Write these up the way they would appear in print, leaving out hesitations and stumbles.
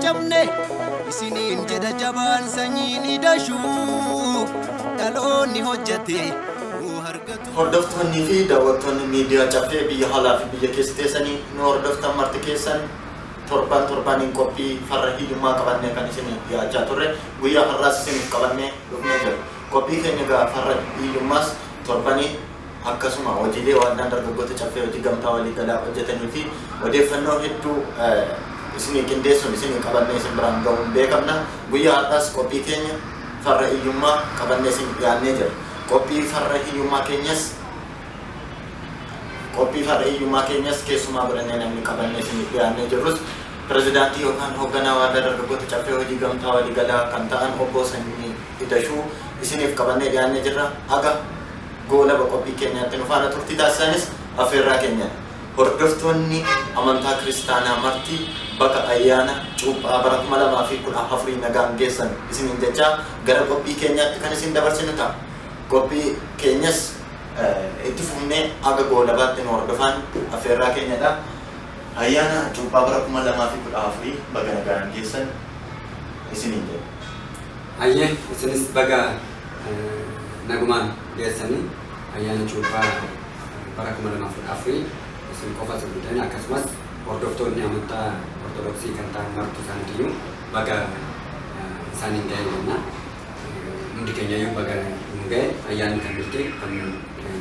cabne isiniin jedha jabaan sanyiin hidhashuu dhaloonni hojjete nuu harkatu. Hordoftoonnii fi daawwattoonni miidiyaa Caffee biyya alaa fi biyya keessa teessanii nu hordoftan marti keessan, torban torbaniin qophii farra hiyyummaa qabannee kan isinii dhiyaachaa turre guyyaa har'aas isiniif qabannee dhufnee jirra. Qophii keenya egaa farra hiyyummaas torbanii akkasuma hojiilee Waldaan Dargaggoota Caffee Hojii Gamtaa Waliigalaa hojjetanii fi odeeffannoo hedduu isinii qindeessuun isinii qabannee isin biraan gahuun beekamna. Guyyaa har'aas qophii keenya farra hiyyummaa qabannee isin dhiyaannee jirra. Qophii farra hiyyummaa keenyas keessumaa godhannee namni qabannee isiniif dhiyaannee jirrus pirezidaantii yookaan hoogganaa Waldaa Dargaggoota Caffee Hojii Gamtaa Waliigalaa kan ta'an Obbo Sanyii Idashuu isiniif qabannee dhiyaannee jirra. Haga goolaba qophii keenyaatti nu faana turtii taasisanis affeerraa keenyadha. Hordoftoonni amantaa kiristaanaa marti baga ayyaana Cuuphaa bara 2014 nagaan geessan isiniin jechaa gara qophii keenyaatti kan isin dabarsinu ta'a. Qophii keenyas itti fufnee haga goolabaatti nu hordofaan affeerraa keenyadha. Ayyaana Cuuphaa bara 2014 baga nagaan geessan isiniin jenna. Hayyee, isinis baga nagumaan geessanii. Ayyaana Cuuphaa bara 2014 isin qofa osoo hin ta'in akkasumas hordoftoonni amantaa Ortodoksii kan ta'an marti isaaniitiyyuu baga isaaniin ga'e jenna. Hundi keenyayyuu baga nu ga'e. Ayyaanni kan milkii, kan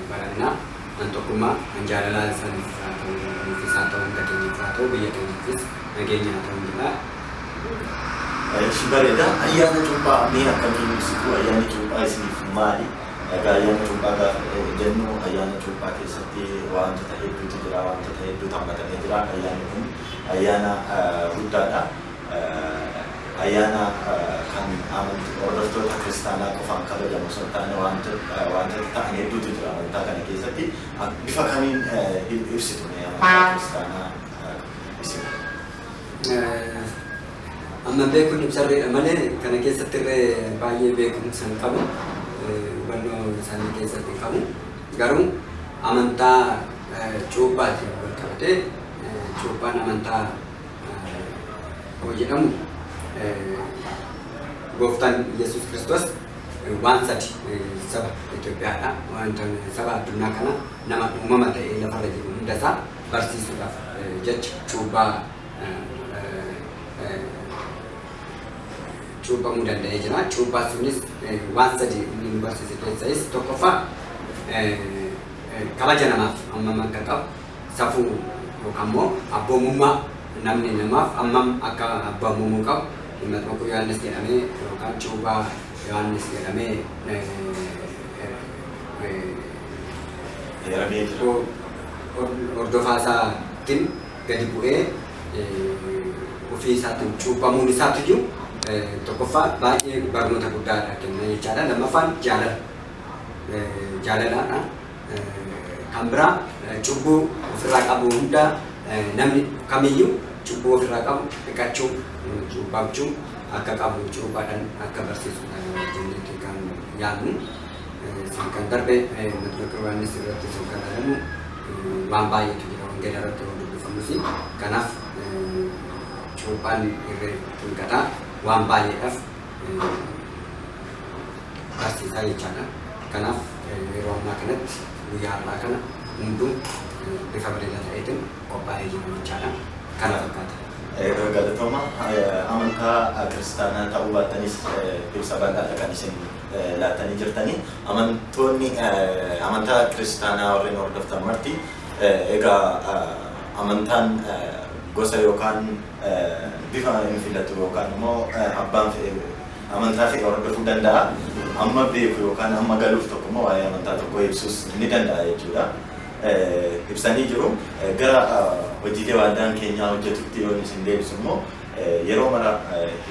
badhaadhinaa, kan tokkummaa, kan jaalalaa isaaniif haa ta'u, nuufis haa ta'u, hunda keenyaaf haa ta'u, biyya keenyaafis nageenya haa ta'u jedha. Ishi bareeda. Ayyaana Cuuphaa mee akkamiin ibsitu? Ayyaanni Cuuphaa isiniif maali? Egaa ayyaana Cuuphaa gaafa jennu, ayyaana Cuuphaa keessatti wantoota hedduutu jira, wantoota hedduutu hammatamee jira. Ayyaanni kun ayyaana guddaadha. Ayyaana kan amantii hordoftoota kiristaanaa qofaan kabajamu osoo hin taane, wantoota ta'an hedduutu jira amantaa kana keessatti. Bifa kamiin ibsitu mee amantaa kiristaanaa isin? Amma beekuun ibsarreedha malee kana keessatti illee baay'ee beekumsa hin qabu. Hubannoo isaanii keessatti hin qabu. Garuu amantaa cuuphaatiin wal qabatee, cuuphaan amantaa yoo jedhamu, gooftaan Yesuus Kiristoos waan sadi saba Itoophiyaadha. Wanta saba addunyaa kana, nama uumama ta'ee lafarra jiru hundasaa barsiisuudhaaf jecha cuuphaa cuuphamuu danda'ee jira. Cuuphaa sunis waan sadi inni nu barsiise keessayis tokkoffaa kabaja namaaf hammam akka qabu, safuu yookaan immoo abboomummaa namni namaaf hammam akka abboomamuu qabu Maxmaquu Yohaannis jedhamee yookaan Cuuphaa Yohaannis jedhamee Eeramee jira. Hordofaa isaatiin gadi bu'ee ofii isaatiin cuuphamuun isaatiyyuu tokkoffaa baay'ee barnoota guddaadha kenna jechaadha. Lammaffaan jaalala. Jaalalaadha. Kan biraa cubbuu ofirraa qabu hunda, namni kamiyyuu cubbuu ofirraa qabu dhiqachuu, cuuphachuu akka qabu cuuphaadhaan akka barsiisu jenneeti kan yaadnu. Isin kan darbe Maxmaqa Yohaannis irratti sun kan ilaalamu waan baay'eetu jira, wangeela irratti yoo dubbifamus. Kanaaf cuuphaan irree xinqataa waan baay'eedhaaf barsiisaa jechaadha. Kanaaf yeroo ammaa kanatti, guyyaa har'aa kana hunduu bifa bareedaa ta'eetiin qophaa'ee jira jechaadha. Kana fakkaata. Egaa galatooma. Amantaa kiristaanaa ta'uu baattanis ibsa bal'aadha kan isin laattanii jirtanii. Amantoonni amantaa kiristaanaa warreen hordoftan marti, egaa amantaan gosa yookaan bifa hin filatu, yookaan immoo abbaan fe'e amantaa fe'e hordofuu danda'a. Amma beeku yookaan amma galuuf tokko immoo waa'ee amantaa tokko ibsuus ni danda'a jechuudha. Ibsanii jiru. Gara hojiilee waldaan keenyaa hojjetutti yoo isin deebisu immoo, yeroo mara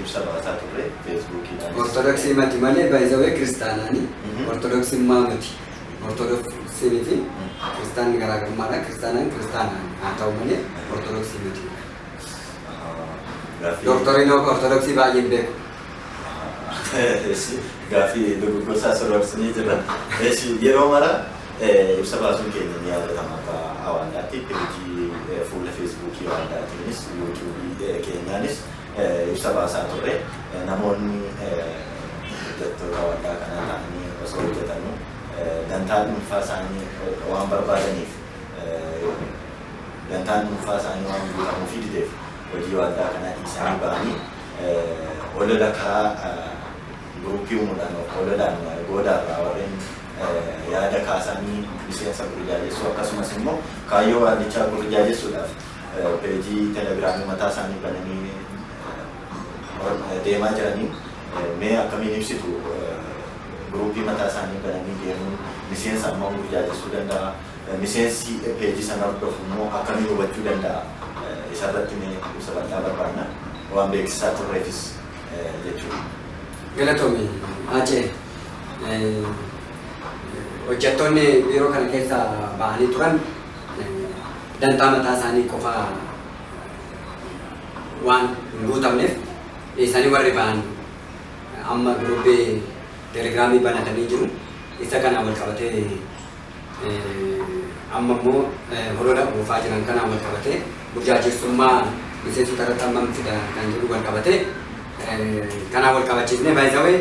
ibsa baasaa turre Feesbuukiidhaanis. Ortodoksii mati malee baay'isawee kiristaanaani. Ortodoksiin maa miti? Ortodoksiinii fi kiristaanni garaagarummaadha. Kiristaanaan kiristaanaan haa ta'u malee ortodoksii miti. Gaaffii Dooktoriin ortodoksii baay'een beeku. Gaaffii dogoggorsaa sororsinii jirra. Yeroo mara ibsa baasuun keenya ni yaadatama. Akka hawaasatti peejii fuula Feesbuukii waldaatiinis, Yuutuubii keenyaanis. ibsa baasaa turre. Namoonni hojjettoota waldaa kanaa ta'anii osoo hojjetanuu dantaa dhuunfaa isaanii waan barbaadaniif, dantaan dhuunfaa isaanii waan guutamuufii dideef, hojii waldaa kanaa dhiisanii ba'anii olola karaa guruppii uumuudhaan, ololaan goodaarraa warreen yaada kaasanii miseensa burjaajessuu, akkasumas immoo kaayyoo waldichaa burjaajessuudhaaf peejii Telegiraamii mataa isaanii bananii deemaa jiranii, mee akkamiin ibsitu? Guruppii mataa isaanii bananii deemuun miseensa amma burjaajessuu danda'a? Miseensi peejii sana hordofu immoo akkamiin hubachuu danda'a? Isarratti mee ibsa bal'aa barbaanna, waan beeksisaa turreefis jechuudha. Galatoomi Haacee. Hojjettoonni biiroo kana keessa ba'anii turan dantaa mataa isaanii qofa waan hin guutamneef dhiisanii warri ba'an amma guruppii Telegiraamii banatanii jiru. Isa kana wal qabatee amma immoo holola oofaa jiran kanaan wal qabatee burjaajeessummaa miseensota irratti hammam fida kan jedhu wal qabatee, kanaan wal qabachiisnee, baay'isawee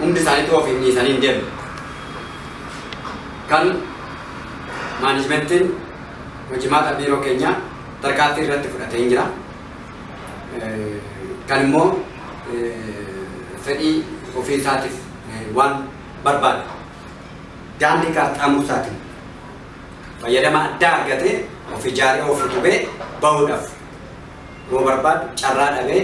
hundi isaaniitu ofiin dhiisanii hin deemne. Kan maanajimentiin hojimaata biiroo keenyaa tarkaanfii irratti fudhatee hin jira. Kan immoo fedhii ofii isaatiif waan barbaadu daandii qaxxaamursaatiin fayyadama addaa argatee of ijaaree of utubee bahuudhaaf yoo barbaadu carraa dhabee,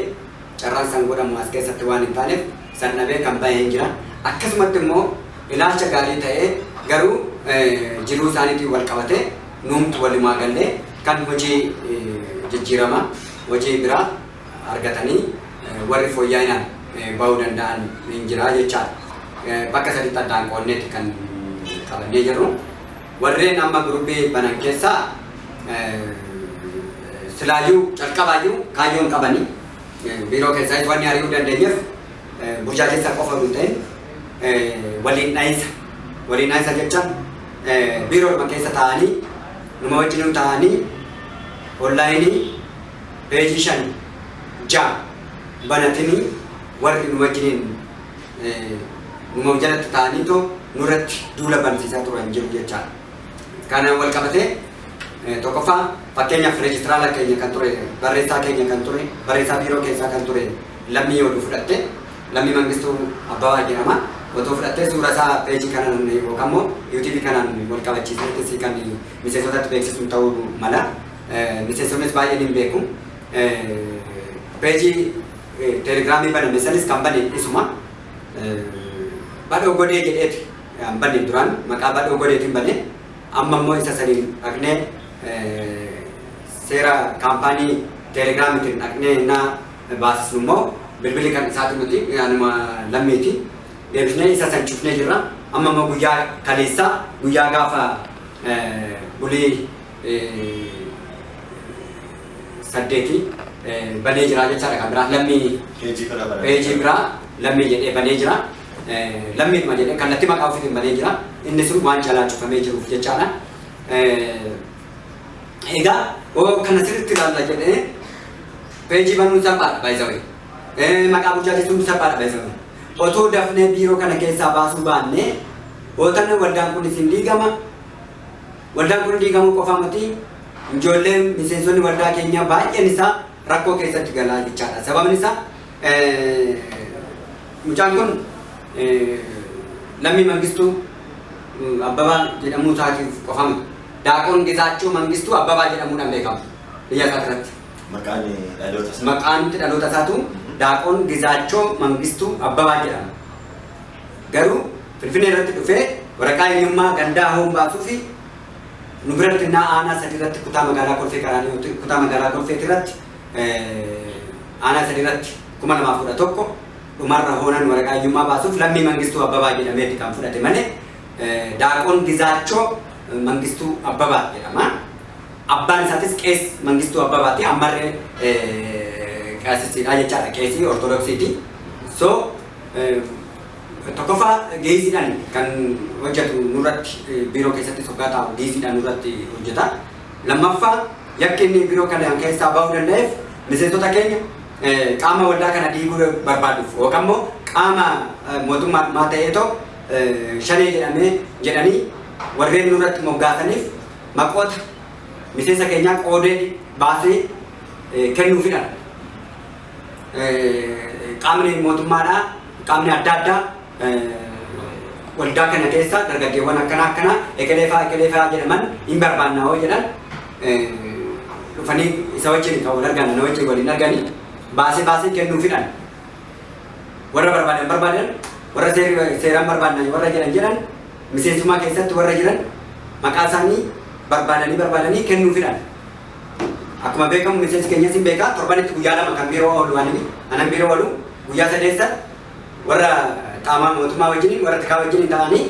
carraan san godhamu as keessatti waan hin taaneef san dhabee kan bahee hin jira. Akkasumatti immoo ilaalcha gaarii ta'ee garuu jiruu isaaniitiin wal qabatee nuumtu walumaa gallee kan hojii jijjiirama hojii biraa argatanii warri fooyya'inaan bahuu danda'an hin jira jechaadha. Bakka sadiitti addaan qoonneeti kan qabannee jirru. Warreen amma guruppii banan keessaa silaayyuu calqabaayyuu kaayyoon qabanii biiroo keessaayis wanni ari'uu dandeenyeef burjaajeessa qofa hin ta'in, waliin dhayinsa. Waliin dhayinsa jechaan biiroodhuma keessa taa'anii, numa wajjinuu taa'anii, onlaayinii peejii shan ja'a banatanii warri nu wajjiniin numa jalatti ta'anii too nurratti duula bansiisaa turan jiru jechaadha. Kana wal qabatee tokkoffaa, fakkeenyaaf, reejistiraala keenya kan ture, barreessaa keenya kan ture, barreessaa biiroo keessaa kan ture Lammii yoo fudhatte, Lammii Mangistuu Abbabaa jedhama. Otoo fudhattee suura isaa peejii kanaan yookaan immoo yuutuubii kanaan wal qabachiisneetis kan miseensotatti beeksisuun ta'uu mala. Miseensoonnis baay'een hin beeku. Peejii Telegiraamii baname sanis kan bane isuma. Badhoo Godee jedheeti kan bane duraan, maqaa Badhoo Godeetiin bane. Amma immoo isa saniin dhaqnee seera kaampaanii Telegiraamiitiin dhaqnee innaa baasisnu immoo bilbilli kan isaati miti, anuma Lammiiti. Deebisnee isa san cufnee jirra. Amma immoo guyyaa kaleessaa, guyyaa gaafa bulii 8 banee jira jechaadha, kan biraa Lammii. Peejii biraa banatee. Peejii biraa Lammii jedhee banee jira. Lammiidhuma jedhee kallattii maqaa ofiitiin banee jira. Inni sun waan jalaa cufamee jiruuf jechaadha. Egaa oo kana sirriitti ilaalla jedhee peejii banuun salphaadha, by the way. Maqaa burjaajessuun salphaadha, by the way. Otoo dafnee biiroo kana keessaa baasuu baannee hootanne, waldaan kun isin diigama. Waldaan kun diigamuu qofa miti, ijoolleen miseensonni waldaa keenyaa baay'een isaa rakkoo keessatti galaa jechaadha. Sababni isaa mucaan kun Lammii Mangistuu Abbabaa jedhamuu isaatiif qofa miti. Daaqoon Gizaachoo Mangistuu Abbabaa jedhamuudhaan beekama biyya isaa irratti. Maqaan dhaloota isaa. Maqaan dhaloota isaatu Daaqoon Gizaachoo Mangistuu Abbabaa jedhama. Garuu Finfinnee irratti dhufee waraqaa eenyummaa gandaa hoon baasuu fi nu biratti naa aanaa 3 irratti, kutaa magaalaa Kolfee Qaraaniyooti, kutaa magaalaa Kolfeeti irratti, aanaa 3 irratti 2011 dhumarra hoonan waraqaa eenyummaa baasuuf Lammii Mangistuu Abbabaa jedhameeti kan fudhate malee Daaqoon Gizaachoo Mangistuu Abbabaa jedhama. Abbaan isaatis Qees Mangistuu Abbabaati. Ammarree qeesisiidha jechaadha. Qeesii Ortodoksiiti. So tokkoffaa geeziidhaan kan hojjetu nurratti, biiroo keessatti soggaa taa'u geeziidhaan nurratti hojjeta. Lammaffaa, yakki inni biiroo kana keessaa bahuu danda'eef Miseensota keenya qaama waldaa kana diiguu barbaaduuf yookaan immoo qaama mootummaa ta'eetoo shanee jedhamee jedhanii warreen nurratti moggaasaniif maqoota miseensa keenyaa qoodee baasee kennuufidha. Qaamni mootummaadhaa, qaamni adda addaa waldaa kana keessa dargaggeewwan akkana akkanaa ekelee fa'aa ekelee fa'aa jedhaman hin barbaanna hoo jedhan, dhufanii isa wajjin kan wal argan, na wajjin waliin arganii baasee baasee kennuufidhaan warra barbaadan barbaadan, warra seeraan barbaadan, warra jedhan jedhan, miseensummaa keessatti warra jiran maqaa isaanii barbaadanii barbaadanii kennuufidhaan. Akkuma beekamu, miseensi keenyas hin beekaa, torbanitti guyyaa 2 kan biiroo oolu, waan anan biiroo oolu, guyyaa sadeessa warra qaama mootummaa wajjiniin, warra tikaa wajjiniin ta'anii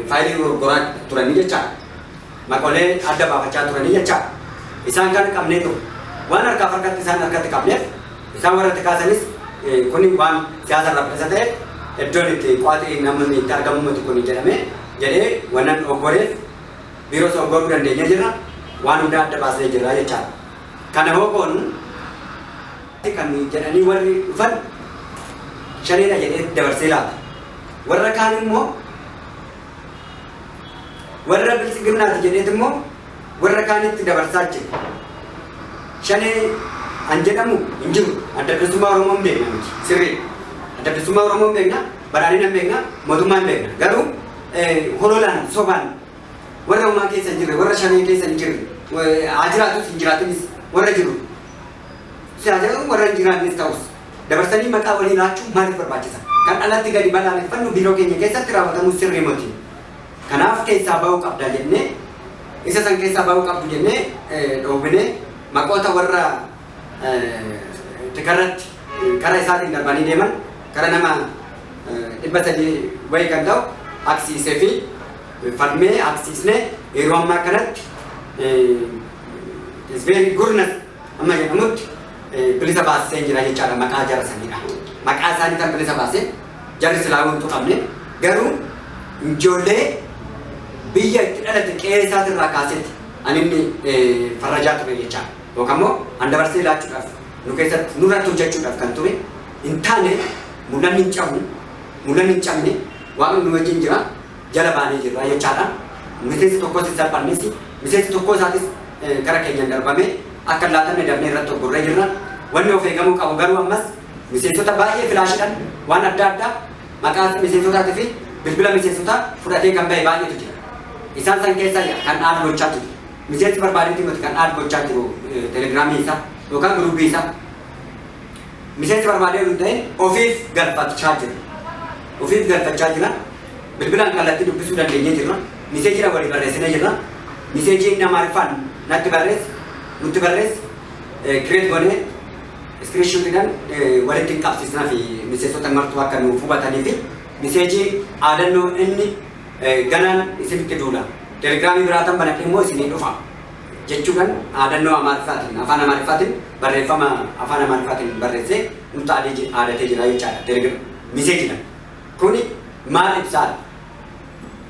faayilii gurguraa turanii jechaadha. Maqolee adda baafachaa turanii jechaadha. Isaan kan qabnee ture. Waan harkaaf harkatti isaan harkatti qabneef, isaan warra tikaasanis kuni waan siyaasa irraa bilisa ta'e, iddoon itti qo'atee namni itti argamu miti kun jedhamee jedhee wannan oggoreef biiroo oggoruu dandeenye jirra. Waan hundaa adda baasnee jirra jechaadha. Kana hoo kan jedhanii warri dhufan shaneedha jedhee dabarsee laata. Warra kaan immoo warra biltsiginnaati jedheet immoo warra kaanitti dabarsaa jira. Shanee an jedhamu hin jiru. Adda Bilisummaa Oromoo hin beekna nuti. Sirrii. Adda Bilisummaa Oromoo hin beekna, badhaadhina hin beekna, mootummaa hin beekna. Garuu hololaan, sobaan warra homaa keessa hin jirre, warra shanee keessa hin jirre, haa jiraatus hin jiraatinis, warra jiru. Siyaasa warra hin jiraannes ta'us dabarsanii maqaa walii laachuun maaliif barbaachisa? Kan alatti gadi balaaleffannu biiroo keenya keessatti raawwatamuu sirrii miti. Kanaaf keessaa bahuu qabda jennee, isa san keessaa bahuu qabdu jennee dhoowwinee, maqoota warra tikarratti karaa isaatiin darbanii deeman kara nama 300 wayii kan ta'u aksiisee fi falmee aksiisnee, yeroo ammaa kanatti is very goodness amma jedhamutti bilisa baasisee jira jechaadha maqaa jara saniidha. Maqaa isaanii kan bilisa baasee jarri silaa wantu qabne, garuu ijoollee biyya itti dhalate qe'ee isaatirraa kaaseeti ani inni farrajaa ture jechaadha. Yookaan immoo an dabarsee laachuudhaaf nu keessatti nurratti hojjechuudhaaf kan ture hin taane. Mul'anni hin cabu, mul'anni hin cabne, Waaqni nu wajjin jira, jala baanee jirra jechaadha. Miseensi tokkos hin salphannes, miseensi tokko isaatis gara keenyaan darbame akka hin laatamne dafnee irratti oggorree jirra. Wanni of eegamuu qabu garuu ammas miseensota baay'ee filaashiidhaan waan adda addaa maqaa miseensotaatii fi bilbila miseensotaa fudhatee kan bahe baay'eetu jira. Isaan san keessaa kan add gochaa jiru. Miseensi barbaadeetii miti kan add gochaa jiru telegiraamii isaa yookaan giruuppii isaa. Miseensi barbaadee hin ta'in ofiif galfachaa jira. Ofiif galfachaa jira. Bilbilaan kallattii dubbisuu dandeenyee jirra. Miseejira walii barreessinee jirra. Miseejii inni Amaariffaan natti barreesse, nutti barreesse, create goonee screenshotiidhaan walitti hin qabsiisnaa fi miseensota martuu akka nuuf hubatanii fi miseejii aadannoo inni ganaan isinitti duula. Telegiraamii biraatan banadhe immoo isinii dhufa jechuudhaan aadannoo Amaariffaatiin, afaan Amaariffaatiin, barreeffama afaan Amaariffaatiin barreessee nutti aadatee jira jechaadha. Telegram miseejiidha. Kuni maal ibsaadha?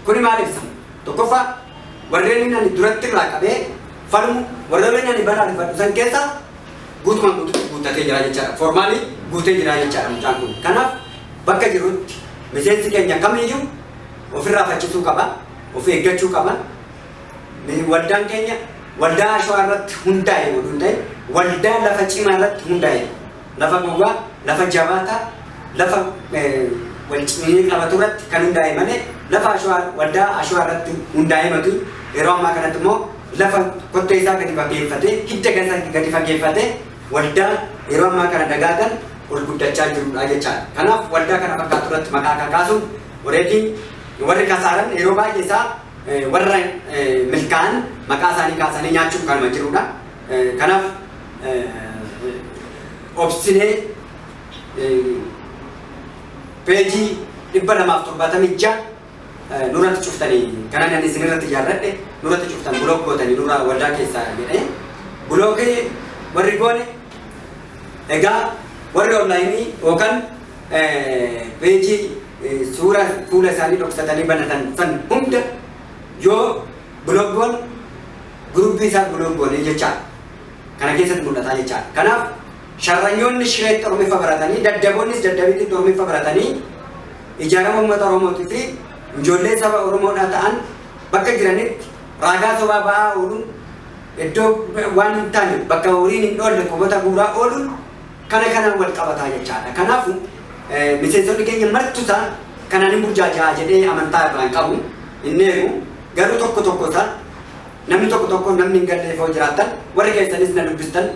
Kuni maal ibsa? Tokkoffaa, warreen inni ani duratti irraa qabee falmu, warreen ani balaaleffadhu san keessa guutumaan guututti guuttatee jira jechaadha. Formally guutee jira jechaadha mucaan kun. Kanaaf bakka jirutti miseensi keenya kamiyyuu ofirraa faccisuu qaba, of eeggachuu qaba. Waldaan keenya waldaa ashawaa irratti hundaa'e oduu hin ta'in waldaa lafa cimaa irratti hundaa'e. Lafa gogaa, lafa jabaataa, lafa wal cimee qabatu irratti kan hundaa'e malee lafa ashawaa, waldaa ashawaa irratti hundaa'e miti. Yeroo ammaa kanatti immoo lafa kottee isaa gadi fageeffatee, hidda gadi fageeffatee, waldaa yeroo ammaa kana dagaagan ol guddachaa jirudha jechaadha. Kanaaf waldaa kana fakkaatu irratti maqaa kakaasuun already warri kasaaran yeroo baay'ee isaa warra milkaa'an maqaa isaanii kaasanii nyaachuun kanuma jirudha. Kanaaf obsinee peejii 276 nurratti cuftanii, kanan ani isinirratti ijaarradhe nurratti cuftan, block gootanii nurraa waldaa keessaa jedhee blockii warri goone. Egaa warri onlaayinii yookaan peejii suura fuula isaanii dhoksatanii banatan san hunda yoo block goon, guruppii isaa block goonee jechaadha. Kana keessatti mul'ata jechaadha. Kanaaf sharranyoonni Shireetti Oromiffa baratanii, daddaboonnis Daddabiitti Oromiffa baratanii ijaarama uummata Oromootii fi ijoollee saba Oromoodhaa ta'an bakka jiranitti raagaa sobaa ba'aa ooluun, iddoo waan hin taane bakka horiin hin oolle qubata guuraa ooluun kana kanaan wal qabataa jechaadha. Kanaafuu miseensonni keenya martusaa kanaan hin burjaajaa jedhee amantaa irraa hin qabu, hin eegu. Garuu tokko tokko isaa namni tokko tokko namni hin galleef yoo jiraattan, warri keessanis na dubbistan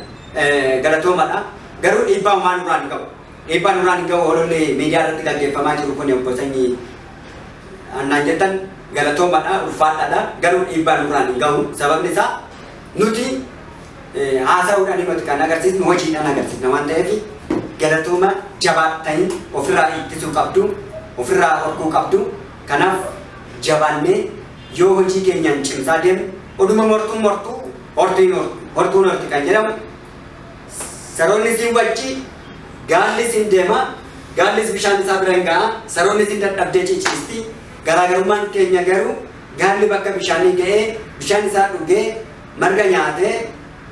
galatoomadha. Garuu dhiibbaa homaa nurraan hin qabu. Dhiibbaa nurraan hin qabu. Hololli miidiyaa irratti gaggeeffamaa jiru kun, obbo Sanyii annaan jettan, galatoomadha, ulfaadhaadha. Garuu dhiibbaa nurraan hin gahu. Sababni isaa nuti haasa'uudhaan himatu kan agarsiisnu hojiidhaan agarsiisna waan ta'eef, galatooma. Jabaattanii ofirraa ittisuu qabdu, ofirraa horkuu qabdu. Kanaaf jabaannee yoo hojii keenyaan cimsaa deemnu, oduma mortuun mortuu hortuun hortuun horti kan jedhamu, saroonni siin wajji gaalli siin deema, gaallis bishaan isaa bira hin ga'a, saroonni siin dadhabdee ciciisti. Garaagarummaan keenya garuu gaalli bakka bishaanii ga'ee bishaan isaa dhugee, marga nyaatee,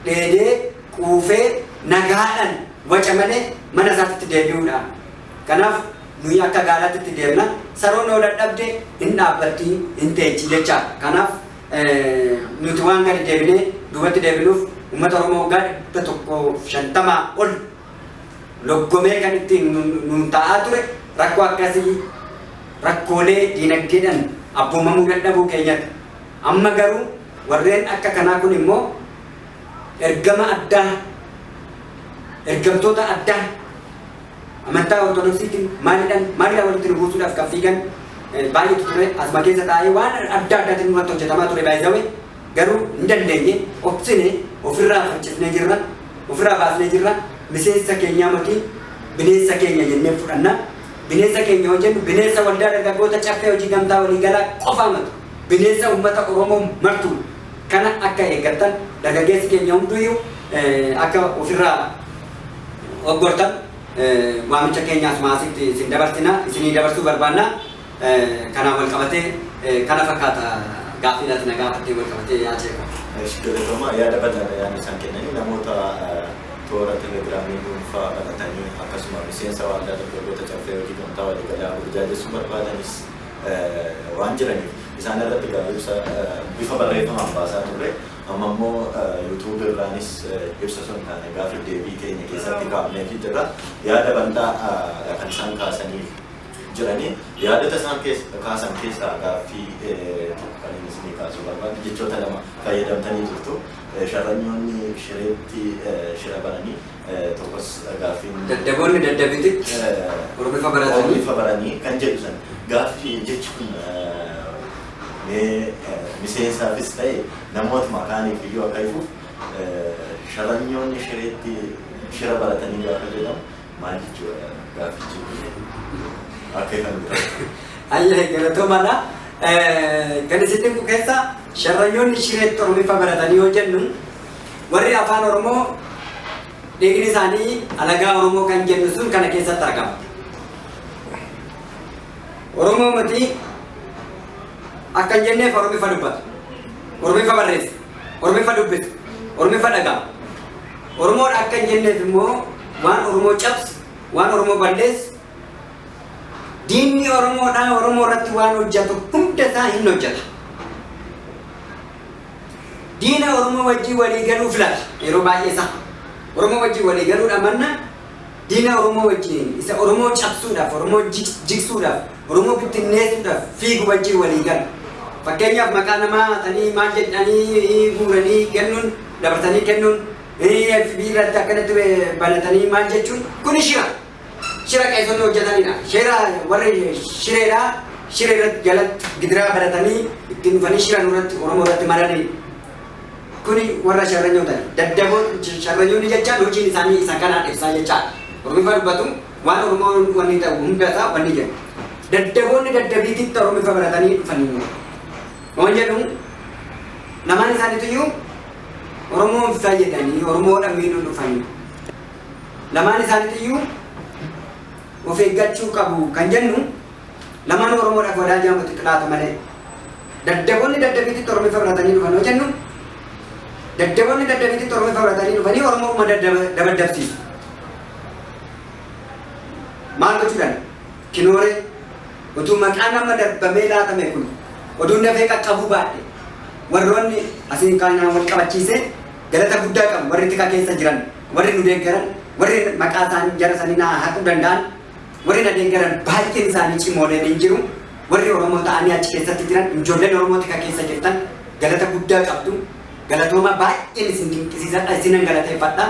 dheedee quufee, nagaadhaan waca malee mana isaatti deebi'uudha. Kanaaf nuyi akka gaalaatti itti deemna. Saroon yoo dadhabde hin dhaabbatti, hin teechi jechaadha. Kanaaf nuti waan gadi deebinee duubatti deebinuuf, uummata Oromoo waggaa 150 ol loggomee kan ittiin nuun taa'aa ture rakkoo akkasii, rakkoolee diinagdeedhaan abboomamuu dadhabuu keenyatti. Amma garuu warreen akka kanaa kun immoo ergama addaa, ergamtoota addaa amantaa Ortodoksiitiin maaliidhaan maaliidhaan walitti nu buusuudhaaf kan fiigan baay'eetu ture. Asuma keessa taa'ee waan adda addaatiin nurratti hojjetamaa ture baay'isawee, garuu hin dandeenye. Obsine ofirraa faccifnee jirra, ofirraa baasnee jirra. Miseensa keenyaa miti, bineensa keenya jennee fudhanna. Bineensa keenya yoo jennu, bineensa Waldaa Dargaggoota Caffee Hojii Gamtaa Waliigalaa qofaa matu, bineensa uummata Oromoo martuu. Kana akka eeggattan, dargaggeessi keenya hunduyyuu akka ofirraa oggortan waamicha keenya asuma asitti isin dabarsina, isinii dabarsuu barbaanna. Kanaan wal qabatee kana fakkaata gaaffiidhaati na gaafattee wal qabatee yaa ceeku. Galatoomaa, yaada bal'aadha yaadni isaan kennanii. Namoota toora Telegiraamii dhuunfaa banatanii akkasuma miseensa Waldaa Dargaggoota Caffee Hojii Gamtaa Waliigalaa burjaajessuu barbaadanis waan jiraniif, isaan irratti egaa ibsa bifa barreeffamaan baasaa turre. Amma immoo YouTube irraanis ibsa sun taane gaaffii deebii keenya keessatti kaa'amneefii jirra. Yaada bal'aa kan isaan kaasanii jiranii, yaadota isaan kaasan keessaa gaaffii tokko kan inni isinii kaasuu barbaadu, jechoota lama fayyadamtanii jirtu. Sharranyoonni Shireetti shira bananii, tokkos gaaffiin Daddaboonni Daddabititti Oromifa baratanii. Oromifa baranii kan jedhu san, gaaffii jechi kun mee miseensaafis ta'e namootuma kaaniif iyyuu akka ifuuf, sharranyoonni Shireetti shira baratanii gaafa jedhamu maal jechuudha? Gaaffichi akka ifan ta'u. Ayyee, galatoomaadha. Kan isin dhibu keessa sharranyoonni Shireetti Oromifa baratanii yoo jennu, warri afaan Oromoo dhiigni isaanii alagaa Oromoo kan jennu sun kana keessatti argama. Oromoo miti akka hin jenneef Oromifa dubbata. Oromifa barreessa. Oromifa dubbisa. Oromifa dhaga'a. Oromoodha akka hin jenneef immoo waan Oromoo cabsu, waan Oromoo balleessu, diinni Oromoodhaa Oromoo irratti waan hojjetu hunda isaa hin hojjeta. Diina Oromoo wajjin walii galuu filata yeroo baay'ee isaa. Oromoo wajjin walii galuudha manna, diina Oromoo wajjin, isa Oromoo cabsuudhaaf, Oromoo jigsuudhaaf, Oromoo bittinneessuudhaaf fiigu wajjin walii gala. Fakkeenyaaf maqaa namaa tanii maal jedhanii guuranii kennuun, dabarsanii kennuun, FB irratti akkanatti banatanii maal jechuun kuni shira. Shira qeessonni hojjetanidha. Shira warri Shireedha. Shira irratti jalatti gidiraa baratanii ittiin dhufanii shira nurratti, Oromoo irratti maranii. Kuni warra sharranyootani. Daddaboo sharranyoonni jechaan hojiin isaanii isa kanaan ibsaa jechaadha. Oromifa dubbatu, waan Oromoon wanni ta'u hundasaa wanni jedhu. Daddaboonni Daddabiititti Oromifa baratanii dhufanii. Waan jedhu, lamaan isaaniitu Oromoon fayyadanii Oromoodha miidhuu dhufanii. Lamaan isaaniitu of eeggachuu qabu kan jennu, lamaan Oromoodhaaf wadaa jaamutti xilaata malee. Daddaboonni Daddabiititti Oromifa baratanii dhufan yoo jennu, Daddaboonni daddabiitti Oromoo fudhatanii dhufanii Oromoo dabaddabsiisu. Maal gochuudhaan? Kinooree utuu maqaan amma darbamee laatame kun oduun dafee qaqqabuu baadhe, warroonni asiin kanaan wal qabachiisee galata guddaa qabu. Warri tika keessa jiran, warri nu deeggaran, warri maqaa isaanii jara sanii naa haquu danda'an, warri na deeggaran baay'een isaanii cimooleen hin jiru. Warri Oromoo ta'anii achi keessatti jiran, ijoolleen Oromoo tika keessa jirtan, galata guddaa qabdu. Galatooma, baay'een isin dinqisiisadha, isinan galateeffadha.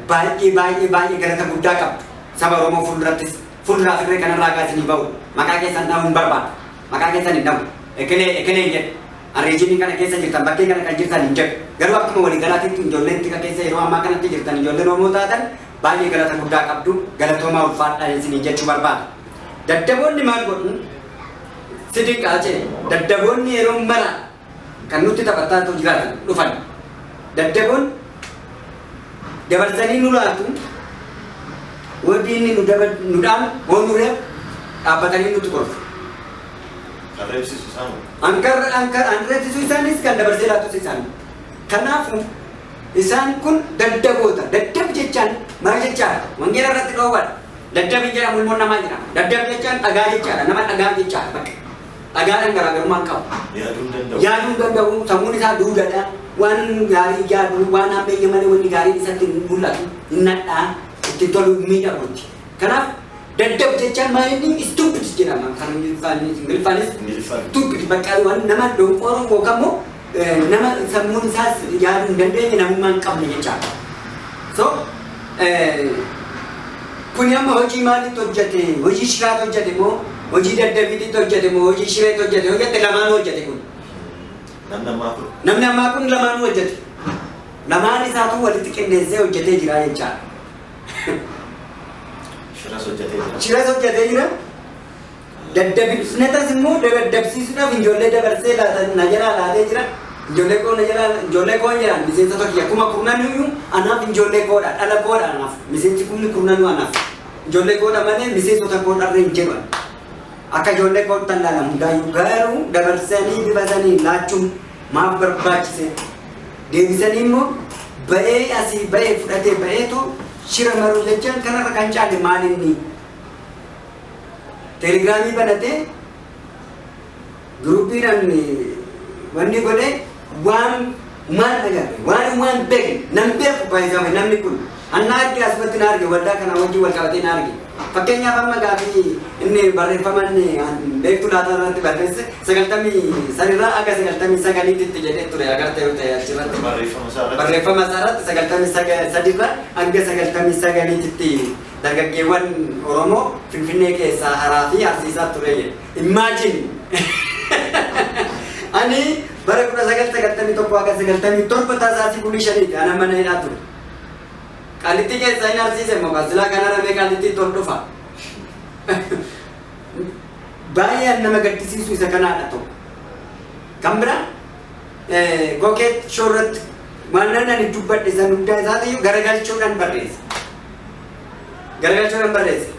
Baay'ee baay'ee baay'ee galata guddaa qabdu. Saba Oromoo fuuldurattis fuulduraa firree kanarraa kaasanii bahu. Maqaa keessan dhahuu hin barbaadu. Maqaa keessan hin dhahu. Ekelee ekelee hin jedhu. Arreejinii kana keessa jirtan, bakkee kana kan jirtan hin jedhu. Garuu akkuma waliigalaatitti ijoolleen tika keessa yeroo ammaa kanatti jirtan, ijoolleen Oromoo taatan, baay'ee galata guddaa qabdu. Galatoomaa, ulfaadhaa isinii jechuu barbaada. Daddaboonni maal godhu? Si dinqaa jee, daddaboonni yeroo mara kan nutti taphataa jiraatan dhufan. Daddaboon dabarsanii nu laatu. Wanti inni nu dhaalu hoo nu reebu dhaabbatanii nutti kolfu. Kan reebsisu isaan. Ankar ankar an reebsisu isaanis, kan dabarsee laatus isaan. Kanaafuu isaan kun daddaboota. Daddab jechaan maal jechaadha? Wangeela irratti dhoowwadha. Daddabi jedhamu ilmoon namaa jedhama. Daddab jechaan dhagaa jechaadha. Nama dhagaa jechaadha bakka. Dhagaadhaan garaagarummaa hin qabu. Yaaduu hin danda'u. Yaaduu hin danda'u. Sammuun isaa duudadha. Waan gaarii yaadu, waan hammeeyya malee wanni gaariin isatti hin mul'atu. Hin nadhaa, itti tolu, hin miidhagutti. Kanaaf daddab jechaan maal inni? Stupid jedhama. Kan Ingiliffaanis Ingiliffaan. stupid, bakka waan nama donqooroo yookaan immoo nama sammuun isaas yaaduu hin dandeenye, namummaa hin qabne jechaadha. So kuni amma hojii maalitti hojjete? Hojii shiraatti hojjete moo, hojii daddabiitti hojjete moo, hojii shireetti hojjete? Hojjete, lamaan hojjete kun. Namni ammaa kun. Namni ammaa kun lamaan hojjete. Lamaan isaatu walitti qindeessee hojjetee jira jechaadha. Shiras hojjetee jira. Shiras hojjetee jira. Daddabinatas immoo daddabsiisuudhaaf ijoollee dabarsee laata na jalaa laatee jira. Ijoollee koo na jalaa, ijoollee koo jedhan, miseensa tokko 40,000 iyyuu anaaf ijoollee koodha, dhala koodha anaaf. Miseensi 40,000 anaaf. Ijoollee koodha malee miseensota koo dharree hin jedhan. Akka ijoollee kootti laalamu hundaayyuu, garuu dabarsanii bifa sanii laachuun maaf barbaachise? Deebisanii immoo ba'ee asii ba'ee fudhatee ba'eetu shira maruu jechaan kanarra kan caale maal inni? Teelegiraamii banatee groupiidhaan wanni godhe waan maal agarre, waan waan beekne nan beeku. Baay'isame namni kun anna arge, asumatti na arge, waldaa kana wajjin wal qabatee na arge. Fakkeenyaaf amma gaafii inni barreeffaman beektuu laataa irratti barreesse 93rraa aga 99tti jedhee ture, agartee yoo ta'e achirratti. Barreeffama isaa irratti. Barreeffama isaa irratti 93rraa hanga 99tti dargaggeewwan Oromoo Finfinnee keessaa haraa fi harsiisaa ture jedhe. Imagine! Ani bara 1991 haga 97 tasaasii bulii shaniiti ana mana hidhaa ture. Qaallittii keessaa hin harsiise moo silaa kan haramee qaallittii tol dhufa. Baay'ee nama gaddisiisu isa kanaadha tokko. Kan biraa gokeet shoorratti waan ani dubbadhe san hundaa isaatiyyuu garagalchuudhaan barreesse. Garagalchuudhaan barreesse.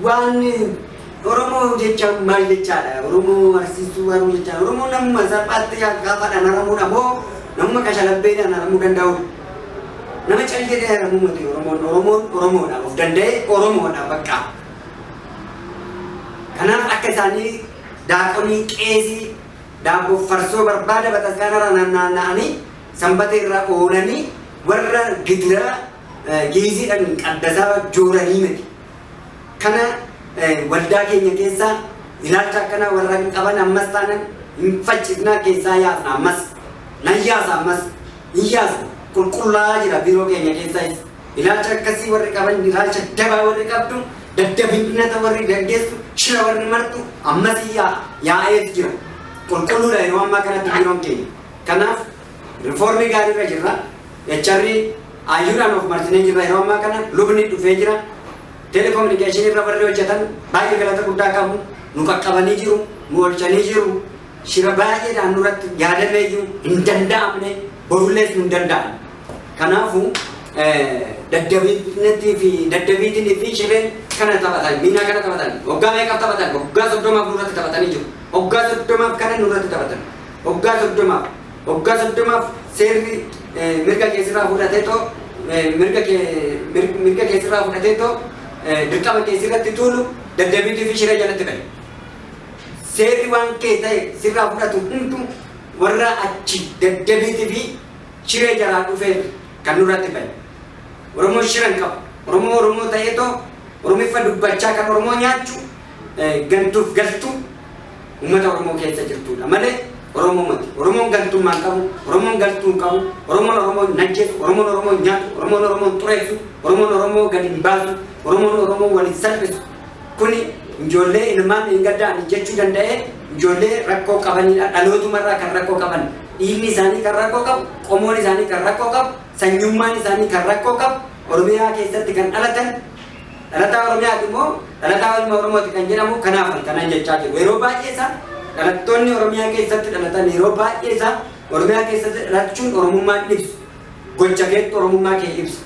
Waan Oromoo jecha maal jechaadha? Oromoo harsiisuu haruu jechaadha. Oromoo namuma salphaatti gaafaadhaan haramuudha moo namuma kashalabbeedhaan haramuu danda'udha? Nama cal jedhee haramuu miti Oromoon. Oromoon Oromoodha. Of danda'ee Oromoodha bakka. Kanaaf akka isaanii daaqonii, qeesii, daabboo farsoo barbaada bataskaanarra naanna'anii sanbata irra oolanii warra gidiraa geeziidhaan qaddasaa jooranii miti. Kana waldaa keenya keessaa ilaalcha akkanaa warra hin qaban ammas taanan hin faccisnaa, keessaa yaasna ammas. Nan yaasa ammas, hin yaasna. Qulqullaa'aa jira biiroo keenya keessaas. Ilaalcha akkasii warri qaban, ilaalcha dabaa warri qabdu, daddabinata warri gaggeessu, shira warri martu ammas yaa'ees jira. Qulqulluudha yeroo ammaa kanatti biiroon keenya. Kanaaf riifoormii gaariirra jirra. HR ayyuudhaan of marsinee jirra yeroo ammaa kana, lubni dhufee jira. Teelekominikeeshinii irra warri hojjetan baay'ee galata guddaa qabu. Nu qaqqabanii jiru, nu oolchanii jiru. Shira baay'eedhaan nurratti yaadamee jiru hin danda'amne, borullees nu hin danda'amne. Kanaafuu daddabiitii fi daddabiitinii fi shireen kana taphatan, miinaa kana taphatan, waggaa meeqaaf taphatan? Waggaa 30f nurratti taphatanii jiru. Waggaa 30f kana nurratti taphatan. Waggaa 30f, waggaa 30f. Seerri mirga kee sirraa fudhatee too mirga kee sirraa fudhatee too dirqama kee sirratti tuulu daddabiitii fi shira jalatti ba'e. Seerri waan kee ta'e sirraa fudhatu hunduu warra achi daddabiitii fi shiree jalaa dhufee kan nurratti ba'e. Oromoon shira hin qabu. Oromoo Oromoo ta'ee too Oromiffa dubbachaa kan Oromoo nyaachuu gantuuf galtuu uummata Oromoo keessa jirtudha malee Oromoo miti. Oromoon gantummaa hin qabu, Oromoon galtuu hin qabu, Oromoon Oromoo hin ajjeesu, Oromoon Oromoo hin nyaatu, Oromoon Oromoo hin xureessu, Oromoon Oromoo gadi hin baasu, Oromoon Oromoo waliin salphisu. Kuni ijoollee ilmaan hin gadda'an jechuu danda'ee ijoollee rakkoo qabanidha. Dhalootumarraa kan rakkoo qaban, dhiigni isaanii kan rakkoo qabu, qomoon isaanii kan rakkoo qabu, sanyummaan isaanii kan rakkoo qabu, Oromiyaa keessatti kan dhalatan dhalataa Oromiyaati immoo dhalataa ilma Oromooti kan jedhamu kanaaf kanan jechaa jiru. Yeroo baay'ee isaa dhalattoonni Oromiyaa keessatti dhalatan yeroo baay'ee isaa Oromiyaa keessatti dhalachuun Oromummaan ibsu. Gocha keetti Oromummaa kee ibsu.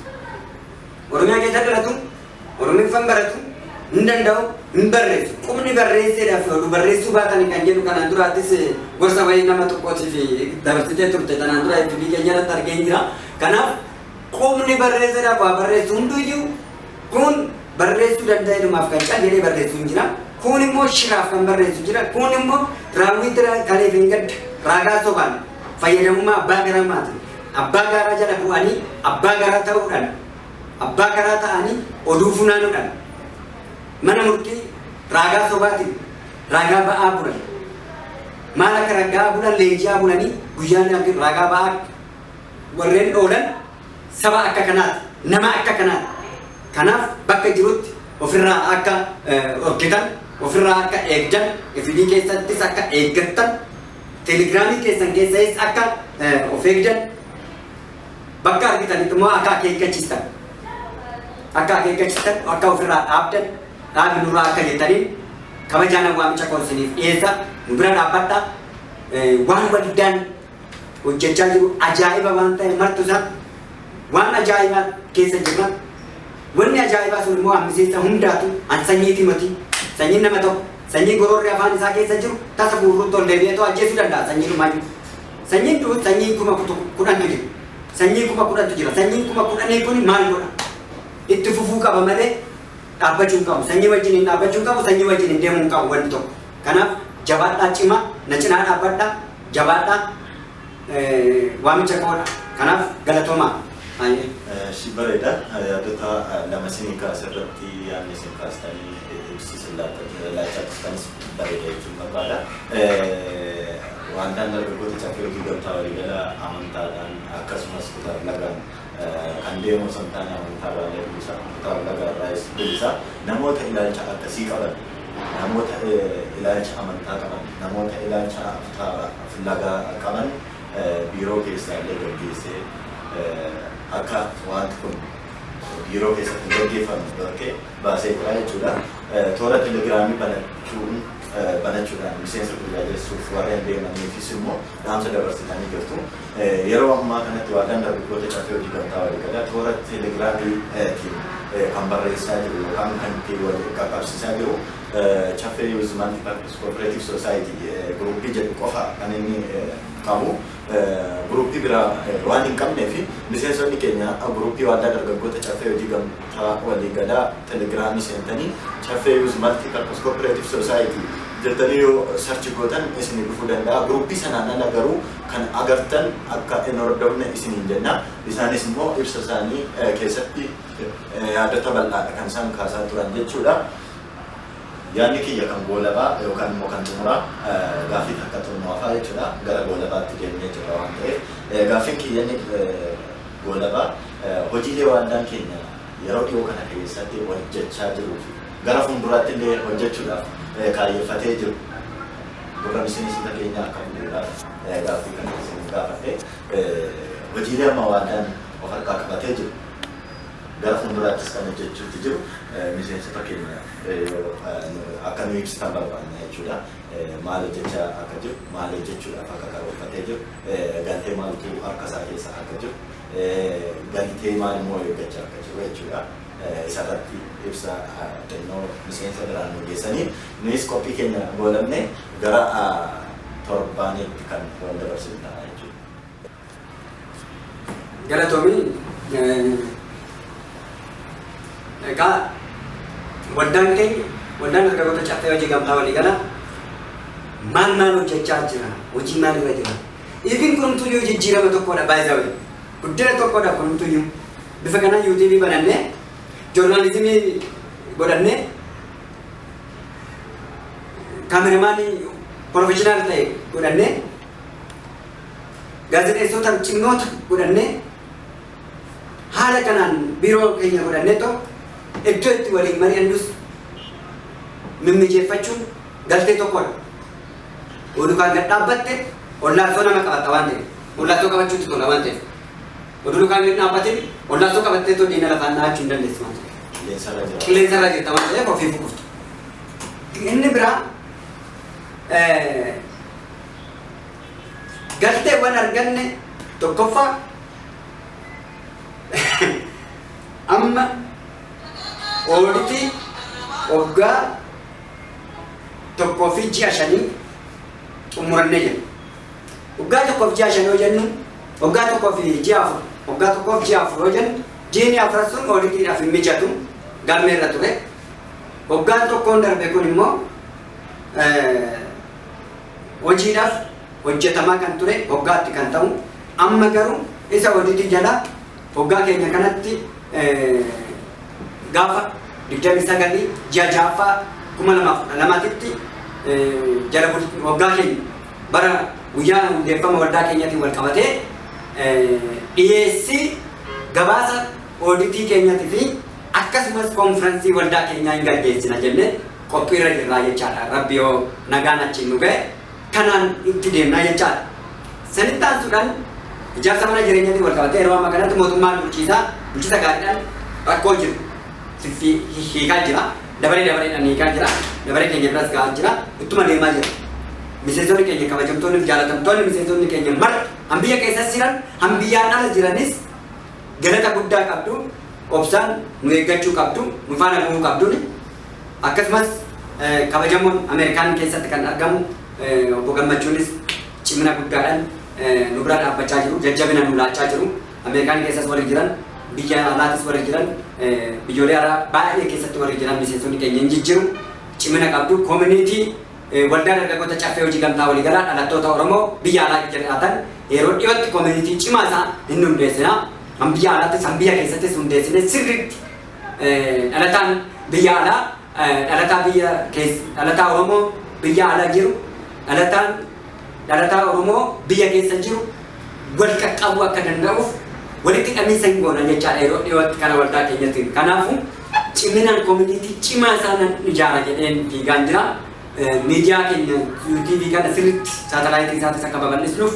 Oromiyaa keessatti dhalatu, Oromiffan baratu, hin danda'u, hin barreessu. Qubni barreesseedhaaf oduu barreessuu baatan kan jedhu kanaan duraattis gorsa wayii nama tokkootiif dabarsitee turte tanaan dura FB keenya irratti argee jira. Kanaaf qubni barreesseedhaaf waa barreessu hunduyyuu kun barreessuu danda'eerumaaf kan cal jedhee barreessu hin jira. Kun immoo shiraaf kan barreessu jira. Kun immoo raawwii kaleef hin gadda raagaa sobaan fayyadamummaa abbaa garamaatiin abbaa garaa jala bu'anii abbaa garaa ta'uudhaan abbaa garaa ta'anii oduu funaanuudhaan mana murtii raagaa sobaatiin raagaa ba'aa bulan. Maal akka ragaa bulan leenji'aa bulanii guyyaan raagaa ba'aa warreen oolan saba akka kanaati, nama akka kanaati. Kanaaf bakka jirutti ofirraa akka hojjetan, ofirraa akka eegdan, FB keessattis akka eeggattan, teelegiraamii keessan keessattis akka of eegdan, bakka argitanitti immoo akka akeekkachiistan, akka akeekkachiistan, akka ofirraa dhaabdan, dhaabi nurraa akka jettaniin kabajaan waamicha koo isiniif dhiyeessa. Nu bira dhaabbadha. Waan waldaan hojjechaa jiru ajaa'iba waan ta'e martu isaa waan ajaa'ibaa keessa jirra. Wanni ajaa'ibaa sun immoo miseensa hundaatu an sanyiiti miti. Sanyiin nama tokko sanyii gororri afaan isaa keessa jiru tasa fuulduratti ol deebi'eetoo ajjeesuu danda'a sanyii dhumaayyuu. Sanyiin du'u sanyii 10,000tu jira. Sanyii 10,000tu jira. Sanyiin 10,000 kun maal godha? Itti fufuu qaba malee dhaabbachuu hin qabu. Sanyii wajjin hin dhaabbachuu hin qabu. Sanyii wajjin hin deemuu hin qabu wanti tokko. Kanaaf jabaadhaa cimaa na cinaa dhaabbadhaa jabaadhaa waamicha koodha. Kanaaf galatoomaa. Si bareeda. Yaadota lama isinii kaase irratti yaadni isin kaastanii ibsiisin laachaa turtanis bareeda jechuun barbaada. Waldaan dargaggoota caffee hojii gamtaa waliigalaa amantaadhaan akkasumas kutaaf lagaan kan deemu osoo hin taane amantaa irraallee bilisa, kutaaf lagaa irraayis bilisa. Namoota ilaalcha akkasii qaban, namoota ilaalcha amantaa qaban, namoota ilaalcha kutaaf lagaa qaban biiroo keessaa illee gaggeessee akka wanti kun biiroo keessatti hin gaggeeffamne dhorkee baasee jira jechuudha. Toora telegiraamii banachuudhaan miseensa burjaajessuuf warreen deemaniifis immoo dhaamsa dabarsitanii jirtu. Yeroo ammaa kanatti waldaan dargaggoota caffee hojii gamtaa waliigalaa toora telegiraamiitiin kan barreessaa jiru yookaan kan ittiin wal qaqqabsiisaa jiru Caffee Youth Multi-Purpose Cooperative Society guruppii jedhu qofa kan inni qabu. Guruppii biraa waan hin qabnee fi miseensonni keenya guruppii waldaa dargaggoota caffee hojii gamtaa waliigalaa telegiraamii seentanii Caffee Youth Multi-Purpose Cooperative Society jettanii yoo search gootan isinii dhufuu danda'a. Guruppii sanaan ala garuu kan agartan akka hin hordofne isiniin jenna. Isaanis immoo ibsa isaanii keessatti yaadota bal'aadha kan isaan kaasaa turan jechuudha. Yaadni kiyya kan goolabaa yookaan immoo kan xumuraa gaaffii takka xumuraa jechuudha. Gara goolabaatti deemnee jirra waan ta'eef. Gaaffiin kiyya inni goolabaa hojiilee waldaan keenya yeroo dhiyoo kana keessatti hojjechaa jiruu fi gara fuulduraatti illee hojjechuudhaaf kaayyeffatee jiru. Gurra miseensota keenya akka bu'uudhaaf gaaffii kana isin gaafadhe. Hojiilee amma waldaan of harkaa qabatee jiru gara fuulduraattis kan hojjechuutti jiru miseensota keenya akka nu ibsitan barbaanna jechuudha. Maal hojjechaa akka jiru, maal hojjechuudhaaf akka karoorfatee jiru, galtee maaltu harka isaa keessa akka jiru, galtee maal immoo eeggachaa akka jiru jechuudha. Isarratti ibsa xinnoo miseensa biraan nu geessanii nuyis qophii keenya goolabne gara torbaaniitti kan wal dabarsinu ta'a jechuudha. Galatoomii. Egaa waldaan keenya, waldaan dargaggoota Caffee Hojii Gamtaa Waliigalaa, maal maal hojjechaa jira? Hojii maal irra jira? Ifin kuntuyyuu jijjiirama tokkodha, baay'ee guddina tokkodha kuntuyyuu. Bifa kanaan YouTube banannee, journalism godhannee, cameraman professional ta'e godhannee, gaazexeessota cimnoota godhannee, haala kanaan biiroo keenya godhannee tokko iddoo itti waliin mari'annus mimmijeeffachuun galtee tokkodha. Oduu kan gad dhaabbatte ollaansoo nama qabatta waan ta'eef, ollaansoo qabachuutti tola waan ta'eef. Oduu kan gad dhaabbatin ollaansoo qabattee too diina lafaan dhahachuu hin dandeessu waan ta'eef. Qilleensarra jira. Qilleensarra jirta waan ta'eef ofii kuftu. Inni biraa galteewwan arganne tokkoffaa, amma ooditii waggaa 1 fi ji'a 5 xumurannee jira. Waggaa 1 fi ji'a 5 yoo jennu, waggaa 1 fi ji'a 4, waggaa 1 fi ji'a 4 yoo jennu, jiini afran sun ooditiidhaaf hin mijatu, galmeerra ture. Waggaan tokkoon darbe kun immoo hojiidhaaf hojjetamaa kan ture waggaatti kan ta'u, amma garuu isa ooditii jala waggaa keenya kanatti gaafa 29 ji'a ja'affaa 2012tti jala waggaa keenya bara guyyaa hundeeffama waldaa keenyatiin wal qabatee dhiyeessii gabaasa ooditii keenyatii fi akkasumas koonfiraansii waldaa keenyaa hin gaggeessina jennee qophiirra jirraa jechaadha. Rabbi yoo nagaan achiin nu ga'e kanaan itti deemnaa jechaadha. Sanitti aansuudhaan ijaarsa mana jireenyaatiin wal qabatee yeroo ammaa kanatti mootummaan bulchiisa gaariidhaan rakkoo jiru hiikaa jira. Dabaree dabareedhaan hiikaa jira. Dabaree keenya biras gahaa jira. Ittuma deemaa jira. Miseensonni keenya kabajamtoonni fi jaalatamtoonni, miseensonni keenya mara, han biyya keessas jiran, han biyyaan ala jiranis, galata guddaa qabdu, obsaan nu eeggachuu qabdu, nu faana bu'uu qabduun. Akkasumas kabajamoon Ameerikaan keessatti kan argamu obbo Gammachuunis cimina guddaadhaan nu bira dhaabbachaa jiru, jajjabina nu laachaa jiru. Ameerikaan keessas warri jiran, biyya alaatis warri jiran, biyyoolee alaa baay'ee keessatti warri jiran miseensonni keenya hin jijjiru, cimina qabdu. Community waldaa dargaggoota Caffee Hojii Gamtaa Waliigalaa dhalattoota Oromoo biyya alaa jiraatan yeroo dhiyootti community cimaa isaa hin hundeessina. Han biyya alaattis han biyya keessattis hundeessine sirriitti dhalataan biyya alaa, dhalataa biyya keessa, dhalataa Oromoo biyya alaa jiru, dhalataan dhalataa Oromoo biyya keessa jiru wal qaqqabuu akka danda'uuf walitti hidhamiinsa hin goona jechaadha yeroo dhiyootti kana waldaa keenyatti. Kanaafuu ciminaan community cimaa isaa nan ijaara jedheen fiigaan jira. Miidiyaa keenya YouTube kana sirriitti saatalaayitii isaatis akka babal'isnuuf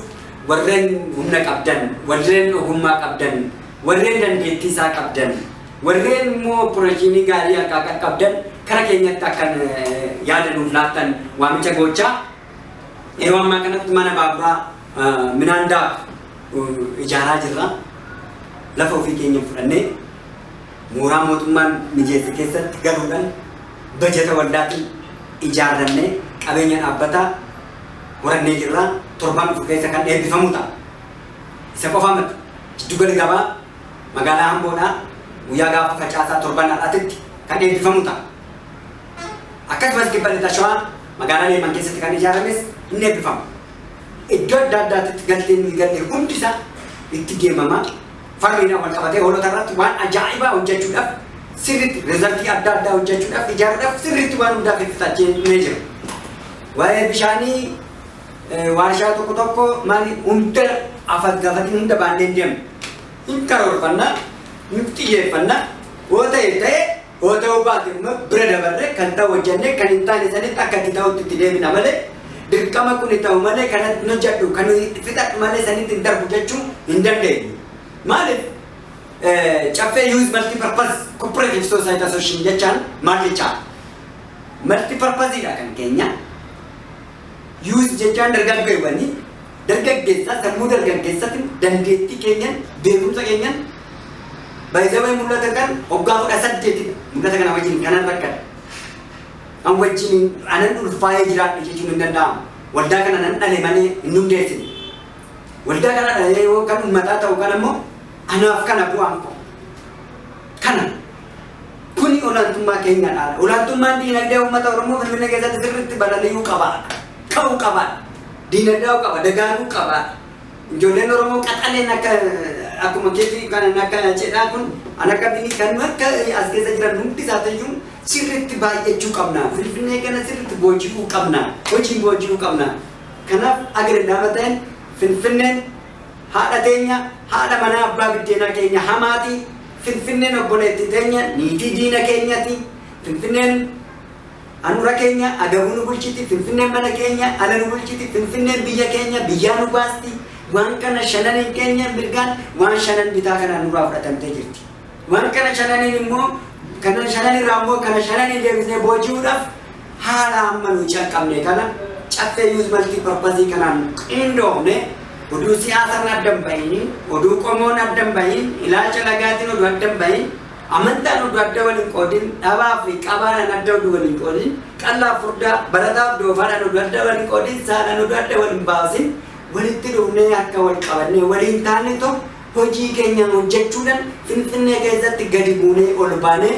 warreen humna qabdan, warreen ogummaa qabdan, warreen dandeettii isaa qabdan, warreen immoo piroojiinii gaarii harkaa qaqqabdan kara keenyatti akka yaada nuuf laattan waamicha gochaa, yeroo ammaa kanatti mana baaburaa midhaan daaku ijaaraa jirra. Lafa ofii keenya fudhannee mooraa mootummaan mijeesse keessatti galuudhaan bajata waldaatiin ijaarrannee qabeenya dhaabbataa horannee jirra. Torban dhufu keessa kan eebbifamu ta'a. Isa qofa miti. Giddugalli gabaa magaalaa Amboodhaa guyyaa gaafa facaasaa torban har'aatitti kan eebbifamu ta'a. Akkasumas kibba lixa Shawaa magaalaa Leeman keessatti kan ijaarames inni eebbifama. Iddoo adda addaatti galteen nuyi galle hundisaa itti deemama. Farriidhaan wal qabatee hoolota irratti waan ajaa'ibaa hojjechuudhaaf, sirriitti resort adda addaa hojjechuudhaaf, ijaaruudhaaf sirriitti waan hundaaf iftachee jira. Waa'ee bishaanii, warshaa tokko tokko maali hunda afat gafatiin hunda baannee deemna. Hin karoorfannaa, hin xiyyeeffannaa, yoo ta'e ta'e, yoo ta'uu baate immoo bira dabarree kan ta'u hojjennee kan hin taane sanitti akka itti ta'utti itti deebina malee, dirqama kun ta'u malee kan hojjedhu kan fixadhu malee sanitti hin darbu jechuu hin dandeenyu. Maaliif? Caffee Youth Multi-Purpose Cooperative Society Association jechaan maal jechaa? Multi-purpose kan keenya. Youth jechaan dargaggeewwanii, dargaggeessaa sammuu dargaggeessatiin, dandeettii keenyan, beekumsa keenyan baay'ee mul'ata kan waggaa 18dha. Mul'ata kana wajjin kanan rakkadha. An wajjin anan ulfaa'ee jiraadhe jechuun hin danda'amu. Waldaa kana nan dhale malee hin hundeessine. Waldaa kana dhalee yoo kan uummataa ta'u kan ammoo Anaaf kana bu'aan koo. Kana kuni olaantummaa keenyadha. Olaantummaan diinagdee uummata Oromoo Finfinnee keessatti sirriitti balali'uu qaba. Ka'uu qaba. Diinagdee qaba. Dagaaguu qaba. Ijoolleen Oromoo qaxaleen akka akkuma keetii kan akka cidhaa kun an akka bini kan akka as keessa jiran hundi isaatiiyyuu sirriitti baay'achuu qabna. Finfinnee kana sirriitti booji'uu qabna. Hojiin booji'uu qabna. Kanaaf agri nama ta'een Finfinneen haadha teenya, haadha manaa abbaa biddeenaa keenya hamaati. Finfinneen obboleettii teenya, niitii diina keenyati. Finfinneen handhuura keenya, agabuu nu bulchiti. Finfinneen mana keenya, ala nu bulchiti. Finfinneen biyya keenya, biyyaa nu baasti. Waan kana shananiin keenya mirgaan waan shanan bitaa kanaan nurraa fudhatamtee jirti. Waan kana shananiin immoo kana shanan irraa immoo kana shananiin deebisnee booji'uudhaaf haala amma nu calqabne kana Caffee Youth Multi Purpose kanaan qindoofne, oduu siyaasaan adda hin bahin, oduu qomoon adda hin bahin, ilaalcha lagaatiin oduu adda hin bahin, amantaan oduu adda waliin qoodin, dhabaa fi qabaadhaan adda oduu waliin qoodin, qallaaf furdaa, barataaf doofaadhaan oduu adda waliin qoodin, saalaan oduu adda waliin baasin, walitti dhufnee harka wal qabannee waliin taane tokko hojii keenyaan hojjechuudhaan Finfinnee keessatti gadi buunee ol baanee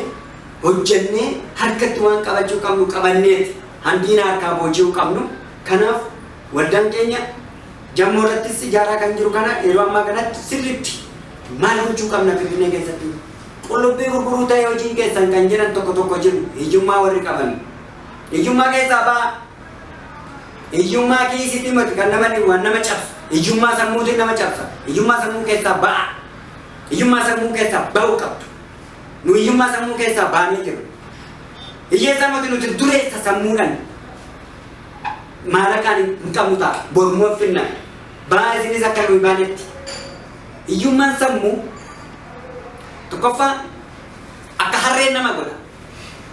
hojjennee harkatti waan qabachuu qabnu qabanneeti handiina harkaa booji'uu qabnu. Kanaaf waldaan keenya jammoo irrattis ijaaraa kan jiru kana yeroo ammaa kanatti sirriitti maal gochuu qabna Finfinnee keessatti? Qullubbii gurguruu ta'e hojiin keessan kan jedhan tokko tokko jiru, hiyyummaa warri qaban. Hiyyummaa keessaa ba'a. Hiyyummaa kiisitti mati kan nama dhibu, waan nama cabsu. Hiyyummaa sammuutiin nama cabsa. Hiyyummaa sammuu keessaa ba'a. Hiyyummaa sammuu keessaa ba'uu qabdu. Nu hiyyummaa sammuu keessaa baanee jirra. Hiyyeessa miti, nuti dureessa sammuudhaan. Maallaqaan hin qabnu ta'a. Bormoo finna. Ba'aa isinis akka nuyi baanetti. Hiyyummaan sammuu tokkoffaa akka harreen nama godha.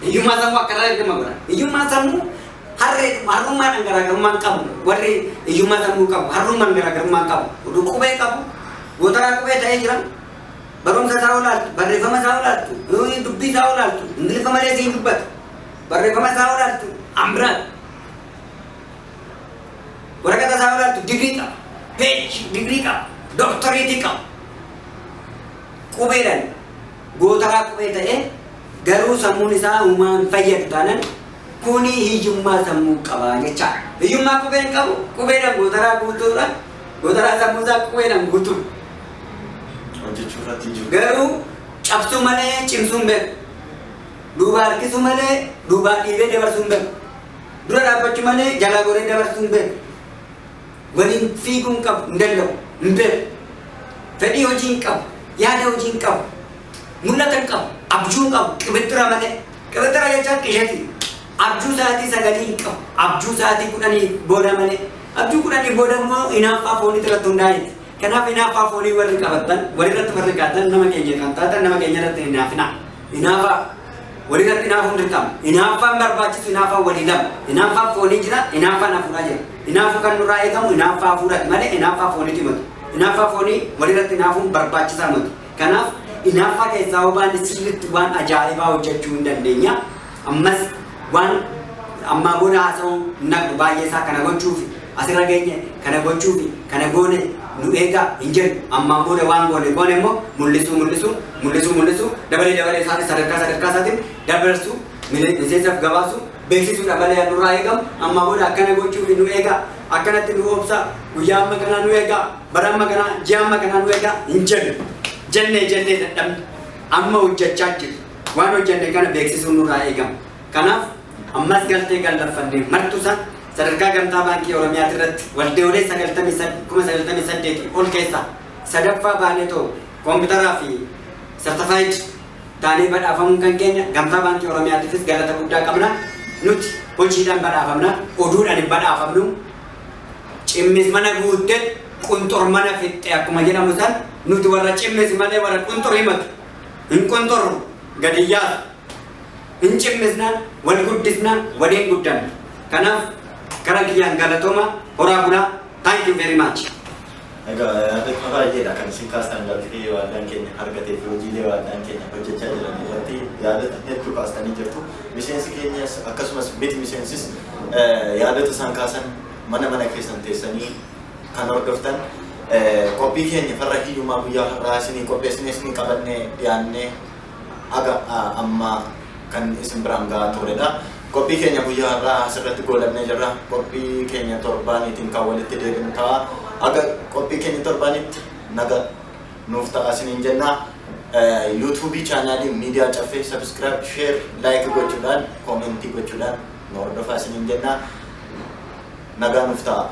Hiyyummaa sammuu akka harreen nama godha. Hiyyummaa sammuu harree harrummaadhaan garaagarummaa hin qabu. Warri hiyyummaa sammuu qabu harrummaan garaagarummaa hin qabu. Oduu qubee qabu, gootaraa qubee ta'ee jira. Barumsa isaa olaaltu, barreeffama isaa olaaltu, dubbii isaa olaaltu, Ingiliffa malee siin dubbatu. Barreeffama isaa olaaltu, ambiraan. Waraqata isaa olaaltu, digirii qaba. Peech digirii qaba. Doktoriitii qaba. Qubeedhaan gootaraa qubee ta'ee garuu sammuun isaa uumaa hin fayyadu taanan kuni hiyyummaa sammuu qaba jechaadha. Hiyyummaa qubee hin qabu, qubeedhaan gootaraa guutuudha. Gootaraa sammuu isaa qubeedhaan guutuudha. Hojjechuu irratti hin jiru. Garuu cabsuu malee cimsuu hin beeku. Duuba harkisuu malee duubaa dhiibee dabarsuu hin beeku. Dura dhaabbachuu malee jalaa goree dabarsuu hin beeku. Waliin fiiguu hin qabu, hin danda'u, hin beeku. Fedhii hojii hin qabu, yaada hojii hin qabu, mul'ata hin qabu, abjuu hin qabu, qibixxira malee. Qibixxira jechaan qishatii. Abjuu sa'aatii 9 hin qabu, abjuu sa'aatii 10 booda malee. Abjuu 10 booda immoo hinaaffaa fooniitti irratti hundaa'eeti. Kanaaf hinaaffaa foonii warri qabattan, walirratti warri kaatan, nama keenya kan taatan nama keenya irratti hin hinaafinaa. Hinaafaa walirratti hinaafuun dirqama. Hinaaffaan barbaachisu hinaaffaan walii lama. Hinaaffaan foonii jira, hinaaffaan hafuuraa jira. Hinaafuu kan nurraa eegamu hinaaffaa hafuuraati malee hinaaffaa fooniiti miti. Hinaaffaa foonii walirratti hinaafuun barbaachisaa miti. Kanaaf hinaaffaa keessaa hoo baanne sirriitti waan ajaa'ibaa hojjechuu hin dandeenya. Ammas waan ammaa booda haasa'uu hin naqnu, baay'ee isaa kana gochuufi asirra geenye, kana gochuufi kana goone nu eegaa hin jennu. Ammaan booda waan goone goone immoo mul'isuu mul'isuu mul'isuu mul'isuu, dabalee dabalee isaatiin sadarkaa sadarkaa isaatiin dabarsuu, miseensaaf gabaasuu, beeksisuudha malee nurraa eegamu ammaa booda akkana gochuufi nu eegaa, akkanatti nu obsaa, guyyaa amma kanaa nu eegaa, bara amma kanaa, ji'a amma kanaa nu eegaa hin jennu. Jennee jennee dadhabne, amma hojjechaa jirru. Waan hojjenne kana beeksisuun nurraa eegama. Kanaaf ammas galtee gallaffannee martusa sadarkaa Gamtaa Baankii Oromiyaati irratti waldoolee 98,000 ol keessaa sadaffaa baanee too koompitaraa fi certified taanee badhaafamuun kan keenya Gamtaa Baankii Oromiyaatiifis galata guddaa qabna. Nuti hojiidhaan badhaafamna, oduudhaan hin badhaafamnu. Cimmis mana guutte, qunxur mana fixxe akkuma jedhamu san, nuti warra cimmis malee warra qunxur himatu. Hin qunxurru, gadi yaasu. Hin cimmisna, wal guddisna, waliin guddanna. Kanaaf gara kiyyaan galatooma, horaa bulaa. Thank you very much. Egaa yaada baay'eedha kan isin kaastan. Galtee waldaan keenya argatee fi hojiilee waldaan keenya hojjechaa jiran irratti yaadota hedduu kaastanii jirtu. Miseensi keenyas akkasumas miti miseensis yaadota isaan kaasan mana mana keessan teessanii kan hordoftan Qophii keenya farra hiyyummaa guyyaa har'aa isinii qopheessinee isinii qabannee dhiyaannee haga amma kan isin biraan gahaa turredha. Qophii keenya guyyaa har'aa asirratti goolabnee jirra. Qophii keenya torbaaniitiin kan walitti deebinu ta'a. Haga qophii keenya torbaanitti naga nuuf ta'a isiniin jenna. YouTube chaanaalii Miidiyaa Caffee subscribe, share, like gochuudhaan, comment gochuudhaan nu hordofaa isiniin jenna. Nagaa nuuf ta'a.